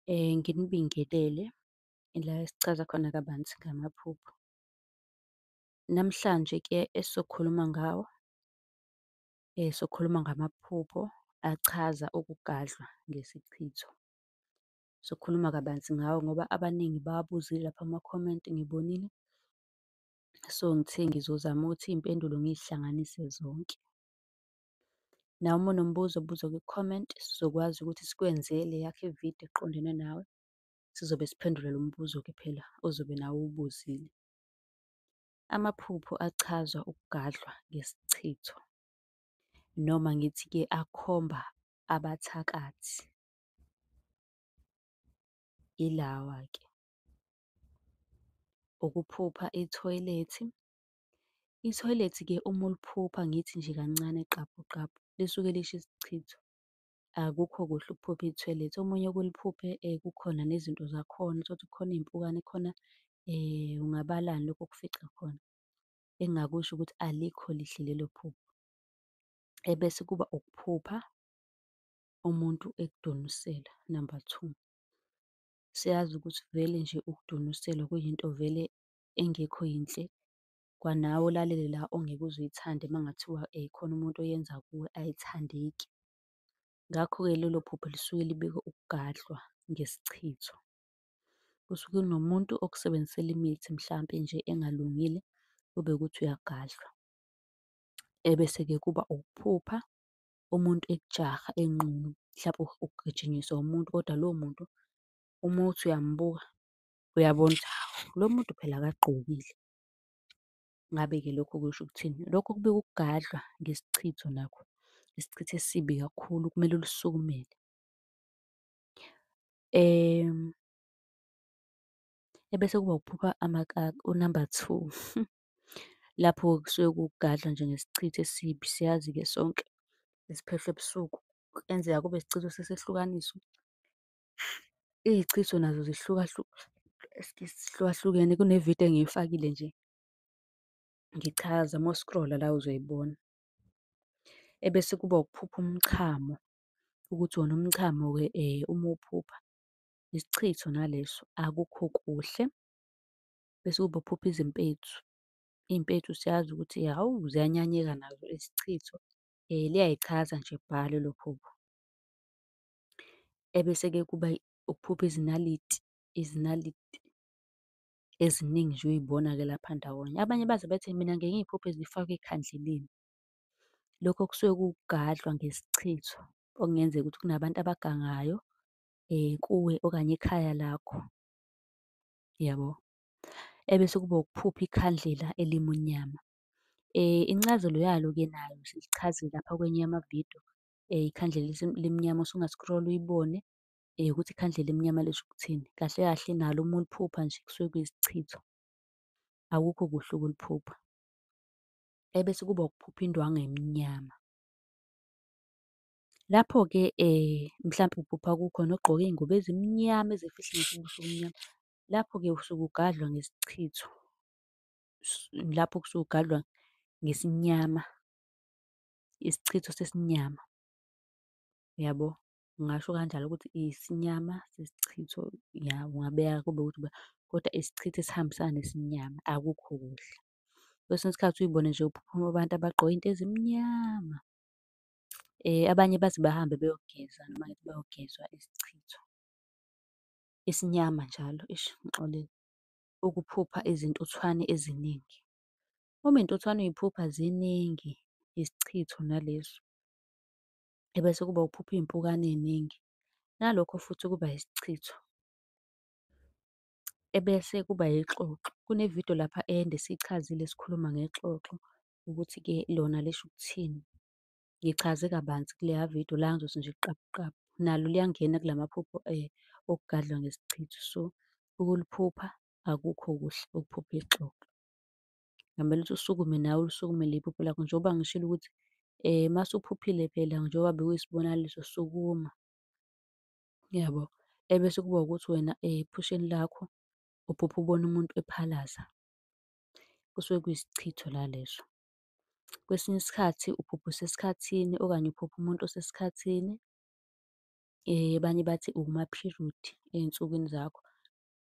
Nginibingelele la esichaza khona kabanzi ngamaphupho. Namhlanje-ke esizokhuluma ngawo, sokhuluma ngamaphupho achaza ukugadlwa ngesichitho. Sokhuluma kabanzi ngawo ngoba abaningi bawabuzile lapha kuma-comment ngibonile. So, ngithe ngizozama ukuthi iy'mpendulo ngiy'hlanganise zonke. Nawe uma unombuzo buza kwi-comment, sizokwazi ukuthi sikwenzele eyakho ividiyo eqondene nawe. Sizobe siphendula lo mbuzo-ke phela ozobe nawe uwubuzile. Amaphupho achazwa ukugadlwa ngesichitho, noma ngithi-ke akhomba abathakathi, ilawa-ke, ukuphupha ithoyilethi. Ithoyilethi-ke uma uliphupha ngithi nje kancane qaphu qaphu, lisuke lisho isichitho. Akukho kuhle ukuphupha ithoyilethi. Omunye uke uliphuphe kukhona nezinto zakhona, uthole ukuthi kukhona iy'mpukane, kukhona ungabalani lokhu okufica khona. Engingakusho ukuthi alikho lihle lelo phupho. Ebese kuba ukuphupha umuntu ekudonusela, namba two. Siyazi ukuthi vele nje ukudunuselwa kuyinto vele engekho yinhle, kwanawe olalele la ongeke uze uyithande uma kungathiwa khona umuntu oyenza kuwe, ayithandeki. Ngakho-ke lelo phupho lisuke libika ukugadlwa ngesichitho. Kusuke kunomuntu okusebenzisela imithi mhlampe nje engalungile, kube ukuthi uyagadlwa. Ebese-ke kuba ukuphupha umuntu ekujaha enqunu, mhlampe ugijinyiswa umuntu, kodwa lowo muntu uma uthi uyambuka, uyabona ukuthi hawu, lo muntu phela akagqokile. Ngabe-ke lokho kusho ukuthini? Lokho kubika ukugadlwa ngesichitho nakho, isichitho esibi kakhulu, kumele ulisukumele. Ebese kuba ukuphupha amakaka, unamba two, lapho kusuke kuwukugadlwa nje ngesichitho esibi, siyazi-ke sonke esiphehlwa ebusuku, kuyenzeka kube isichitho sesehlukaniso. Iy'chitho nazo zihlukahlukene, kunevidiyo engiyifakile nje ngichaza, uma-scroll-a la uzoyibona. Ebese kuba ukuphupha umchamo, ukuthi wona umchamo-ke uma uwuphupha, isichitho naleso, akukho kuhle. Bese kuba ukuphupha izimpethu, iy'mpethu siyazi ukuthi hhawu, ziyanyanyeka nazo, isichitho. Liyayichaza nje bha lelo phupho. Ebese-ke kuba ukuphupha izinaliti, izinaliti eziningi nje uy'bona-ke lapha ndawonye. Abanye baze bethi mina ngiye ngiy'phuphe zifakwe ekhandleleni. Lokho kusuke kuwukugadlwa ngesichitho, okungenzeka ukuthi kunabantu abagangayo kuwe okanye ekhaya lakho, yabo. Ebese kuba ukuphupha ikhandlela elimunyama. Incazelo yalo-ke nayo silichazile lapha kwenye yamavidiyo, ikhandlela elimnyama usunga-scroll-a uyibone ukuthi ikhandlela elimnyama lisho ukuthini. Kahle kahle nalo uma uliphupha nje kusuke kuyisichitho, akukho kuhle ukuliphupha. Ebese kuba ukuphupha indwangu emnyama. Lapho-ke mhlampe uphupha kukhona ogqoke iy'ngubo ezimnyama ezifihle ngisho ubuso obumnyama. Lapho-ke usuke ugadlwa ngesichitho, lapho kusuke ugadlwa ngesinyama, isichitho sesinyama, yabo. Ngingasho kanjalo ukuthi isinyama sesichitho, ya ungabeka kube ukuthi kodwa isichitho esihambisana nesinyama, akukho kuhle. Kwesinye isikhathi uy'bone nje uphuphuma abantu abagqoke iy'nto ezimnyama. Abanye baze bahambe beyogeza noma ngithi bayogezwa isichitho. Isinyama njalo, eish ngixolele. Ukuphupha izintuthwane eziningi. Uma iy'ntuthwane uy'phupha ziningi, isichitho naleso. Ebese kuba ukuphupha iy'mpukane ey'ningi, nalokho futhi kuba isichitho. Ebese kuba ixoxo, kunevidiyo lapha ende esiyichazile sikhuluma ngexoxo ukuthi-ke lona lisho ukuthini. Ngichaze kabanzi kuleya vidiyo, la ngizothi nje qaphu qaphu. Nalo liyangena kula maphupho okugadlwa ngesichitho. So, ukuliphupha akukho kuhle ukuphupha ixoxo. Ngamele ukuthi usukume nawe ulisukumele iphupho lakho, njengoba ngishilo ukuthi uma usuphuphile phela njengoba bekuyisibonakaliso, sukuma, yabo. Ebese kuba ukuthi wena ephusheni lakho uphupha ubona umuntu ephalaza, kusuke kuyisichitho naleso. Kwesinye isikhathi uphupha usesikhathini okanye uphupha umuntu osesikhathini. Abanye bathi kuma-period ey'nsukwini zakho.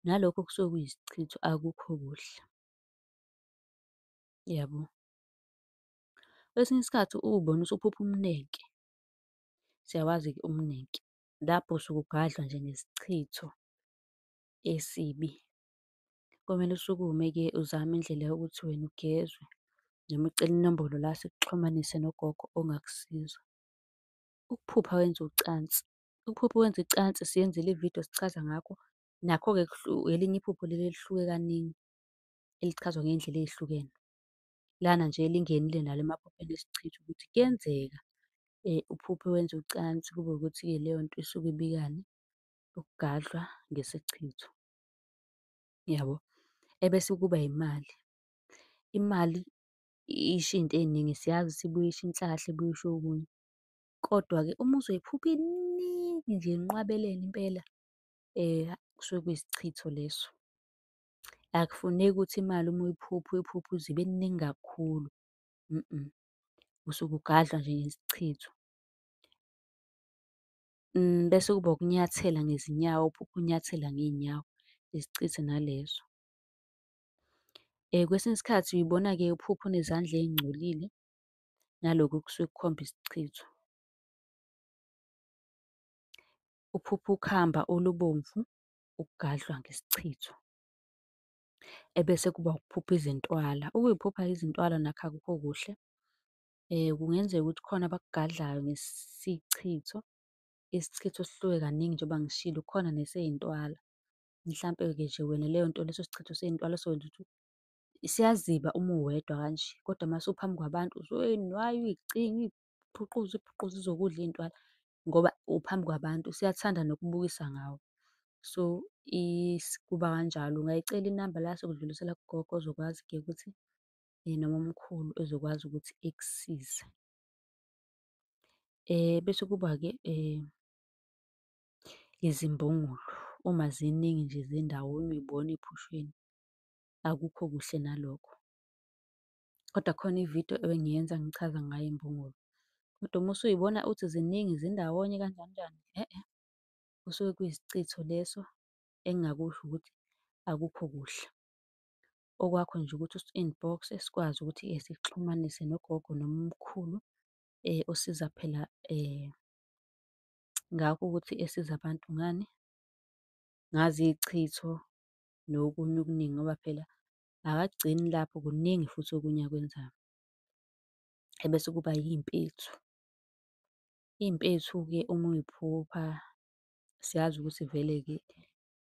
Nalokho kusuke kuyisichitho, akukho kuhle, yabo. Kwesinye isikhathi uy'bone usuphupha umnenke, siyawazi-ke umnenke. Lapho usuke ugadlwa nje ngesichitho esibi. Komele usukume-ke uzame indlela yokuthi wena ugezwe, noma ucele inombolo la sikuxhumanise nogogo ongakusiza. Ukuphupha wenza ucansi, ukuphupha wenza ucansi siyenzile ividiyo sichaza ngakho. Nakho-ke elinye iphupho leli elihluke kaningi, elichazwa ngey'ndlela ey'hlukene. Lana nje lingenile nalo emaphupheni esichitho ukuthi kuyenzeka uphuphe wenza ucansi kube ukuthi-ke leyo nto isuke ibikani? Ukugadlwa ngesichitho, yabo. Ebese kuba imali, imali isho iy'nto ey'ningi siyazi ukuthi ibuye isho inhlahla, ibuye isho okunye. Kodwa-ke uma uzoyiphupha iningi nje inqwabelene impela, kusuke kuyisichitho leso. Akufuneki ukuthi imali uma uyiphupha, uyiphuphe ize ibe ningi kakhulu, usuke ugadlwa nje ngesichitho. Bese kuba ukunyathela ngezinyawo, uphuphe unyathela ngey'nyawo, isichitho naleso. Kwesinye isikhathi uyibona-ke uphupha unezandla ey'ngcolile, naloko kusuke kukhomba isichitho. Uphuphe ukhamba olubomvu, ukugadlwa ngesichitho. Ebese kuba ukuphupha izintwala, ukuyiphupha izintwala nakho akukho kuhle. Kungenzeka ukuthi khona abakugadlayo ngesichitho. Isichitho sihluke kaningi njengoba ngishilo, kukhona nesey'ntwala. Mhlampe-ke nje wena leyo nto leso sichitho sey'ntwala sokwenza ukuthi siyaziba uma uwedwa kanje, kodwa uma usuphambi kwabantu usuyoy'nwaya, uy'cinge, uy'phuquze, uy'phuquze zizokudla iy'ntwala ngoba uphambi kwabantu, siyathanda nokubukisa ngawe. So, kuba kanjalo. Ungayicela inamba la sokudlulisela kugogo ozokwazi-ke ukuthi noma umkhulu ezokwazi ukuthi ekusize. Bese kuba-ke izimbongolo, uma ziningi nje zindawonye uy'bona ephusheni, akukho kuhle nalokho. Kodwa khona ividiyo ebengiyenza ngichaza ngayo imbongolo. Kodwa uma usuy'bona uthi ziningi zindawonye kanjani njani, kusuke kuyisichitho leso. Engingakusho ukuthi akukho kuhle. Okwakho nje ukuthi usi-inbox-e sikwazi ukuthi sikuxhumanise nogogo noma umkhulu osiza phela ngakho ukuthi esize abantu ngani? Ngazo iy'chitho nokunye okuningi ngoba phela akagcini lapho, kuningi futhi okunye akwenzayo. Ebese kuba iy'mpethu, iy'mpethu-ke uma uy'phupha siyazi ukuthi vele-ke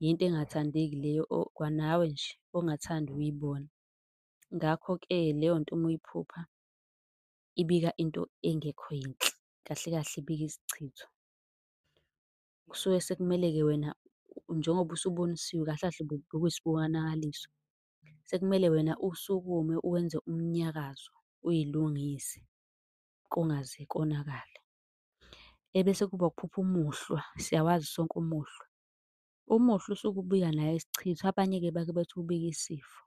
yinto engathandeki leyo kwanawe nje ongathanda ukuyibona. Ngakho-ke leyo nto uma uyiphupha ibika into engekho yinhle, kahle kahle ibika isichitho. Kusuke sekumele-ke wena njengoba usubonisiwe, kahle kahle bekuyisibonakaliso, sekumele wena usukume wenze umnyakazo, uyilungise kungaze konakale. Ebese kuba ukuphupha umuhlwa, siyawazi sonke umuhlwa. Umuhlwa usuke ubika nayo isichitho, abanye-ke bake bethi ubika isifo,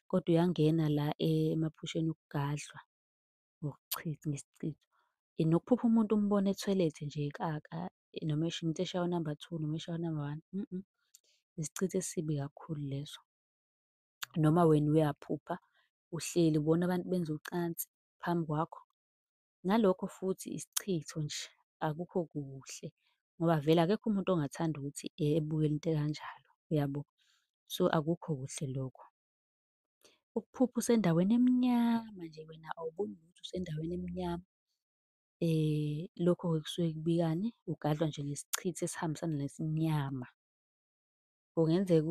kodwa uyangena la emaphusheni okugadlwa ngesichitho. Nokuphupha umuntu umbona ethoyilethe nje ekaka, noma ngithi eshaya unamba two, noma eshaya unamba one, isichitho esibi kakhulu leso. Noma wena uyaphupha uhleli ubona abantu benza ucansi phambi kwakho, nalokho futhi isichitho nje, akukho kuhle ngoba vele akekho umuntu ongathanda ukuthi ebukele into ekanjalo, uyabo? So, akukho kuhle lokho. Ukuphupha usendaweni emnyama nje wena awuboni lutho usendaweni emnyama, lokho-ke kusuke kubikani? Ugadlwa nje ngesichitho esihambisana nesimnyama. Kungenzeka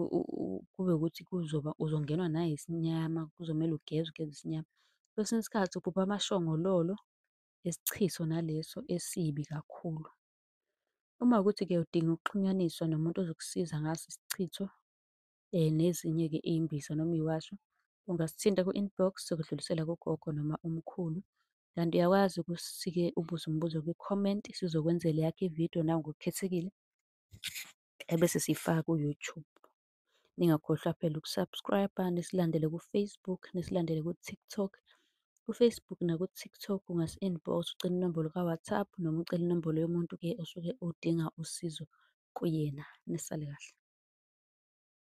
kube ukuthi kuzoba uzongenwa nayisinyama, kuzomele ugeze, ugeze isinyama. Kwesinye isikhathi uphupha amashongololo, isichitho naleso esibi kakhulu. Uma kuwukuthi-ke udinga ukuxhunyaniswa nomuntu ozokusiza ngaso isichitho, nezinye-ke iy'mbiza noma iy'washo, ungasithinta ku-inbox, sokudlulisela kugogo noma umkhulu. Kanti uyakwazi ukuthi-ke ubuze umbuzo kwi-comment, sizokwenzela eyakho ividiyo nawe ngokukhethekile, ebese siyifaka ku-YouTube. Ningakhohlwa phela uku-subscribe-a, nisilandele ku-Facebook, nisilandele ku-TikTok. Ku-Facebook naku-TikTok ungasi-inbox ucele inombolo ka-WhatsApp, noma ucele inombolo yomuntu-ke osuke udinga usizo kuyena. Nisale kahle.